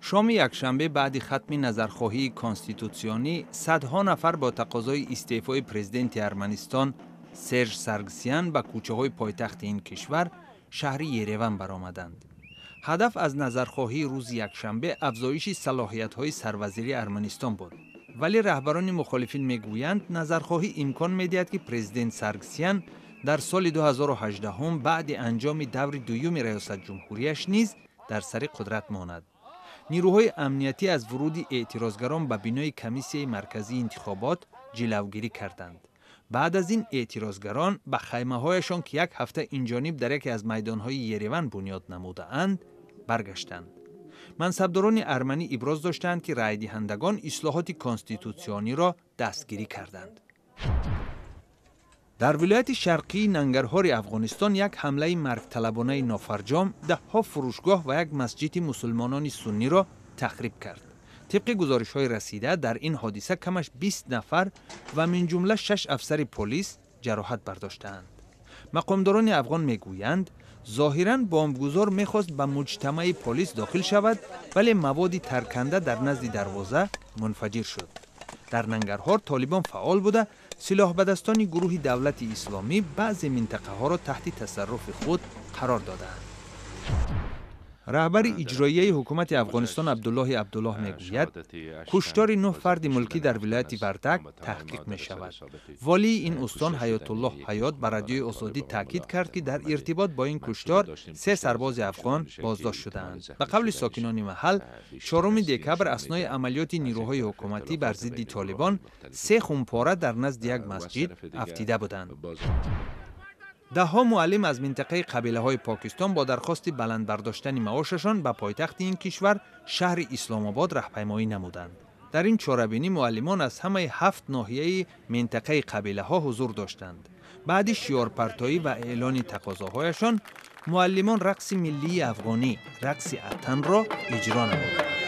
Шоми якшанбе баъди хатми назархоҳии конститутсионӣ садҳо нафар бо тақозои истеъфои президенти Арманистон Серж Саргсян ба кӯчаҳои пойтахти ин кишвар, шаҳри Ереван, баромаданд. Ҳадаф аз назархоҳии рӯзи якшанбе афзоиши салоҳиятҳои сарвазири Арманистон буд, вале раҳбарони мухолифин мегӯянд, назархоҳӣ имкон медиҳад, ки президент Саргсян дар соли 2018 баъди анҷоми даври дуюми раёсатҷумҳурияш низ дар сари қудрат монад. Нирӯҳои амниятӣ аз вуруди эътирозгарон ба бинои Комиссияи марказии интихобот ҷилавгирӣ карданд. Баъд аз ин эътирозгарон ба хаймаҳояшон, ки як ҳафта инҷониб дар яке аз майдонҳои Ереван бунёд намудаанд, баргаштанд. Мансабдорони арманӣ иброз доштанд, ки раъйдиҳандагон ислоҳоти конститутсиониро дастгирӣ карданд. Дар вилояти шарқии Нангарҳори Афғонистон як ҳамлаи маргталабонаи нофарҷом даҳҳо фурӯшгоҳ ва як масҷиди мусулмонони сунниро тахриб кард. Тибқи гузоришҳои расида, дар ин ҳодиса камаш 20 нафар ва минҷумла шаш афсари полис ҷароҳат бардоштаанд. Мақомдорони афғон мегӯянд, зоҳиран бомбгузор мехост ба муҷтамаи полис дохил шавад, вале маводи тарканда дар назди дарвоза мунфаҷир шуд. Дар Нангарҳор Толибон фаъол буда, силоҳбадастони гурӯҳи Давлати Исломӣ баъзе минтақаҳоро таҳти тасарруфи худ қарор додаанд. Раҳбари иҷроияи ҳукумати Афғонистон Абдуллоҳи Абдуллоҳ мегӯяд, куштори нӯҳ фарди мулкӣ дар вилояти Вардак таҳқиқ мешавад. Волии ин устон Ҳаётуллоҳ Ҳаёт ба Радиои Озодӣ таъкид кард, ки дар иртибот бо ин куштор се сарбози афғон боздошт шудаанд. Ба қавли сокинони маҳал, 4 декабр аснои амалиёти нирӯҳои ҳукуматӣ бар зидди Толибон се хунпора дар назди як масҷид афтида буданд. Даҳҳо муаллим аз минтақаи қабилаҳои Покистон бо дархости баланд бардоштани маошашон ба пойтахти ин кишвар, шаҳри Исломобод, раҳпаймоӣ намуданд. Дар ин чорабинӣ муаллимон аз ҳамаи ҳафт ноҳияи минтақаи қабилаҳо ҳузур доштанд. Баъди шиёрпартоӣ ва эълони тақозоҳояшон муаллимон рақси миллии афғонӣ, рақси атанро иҷро намуданд.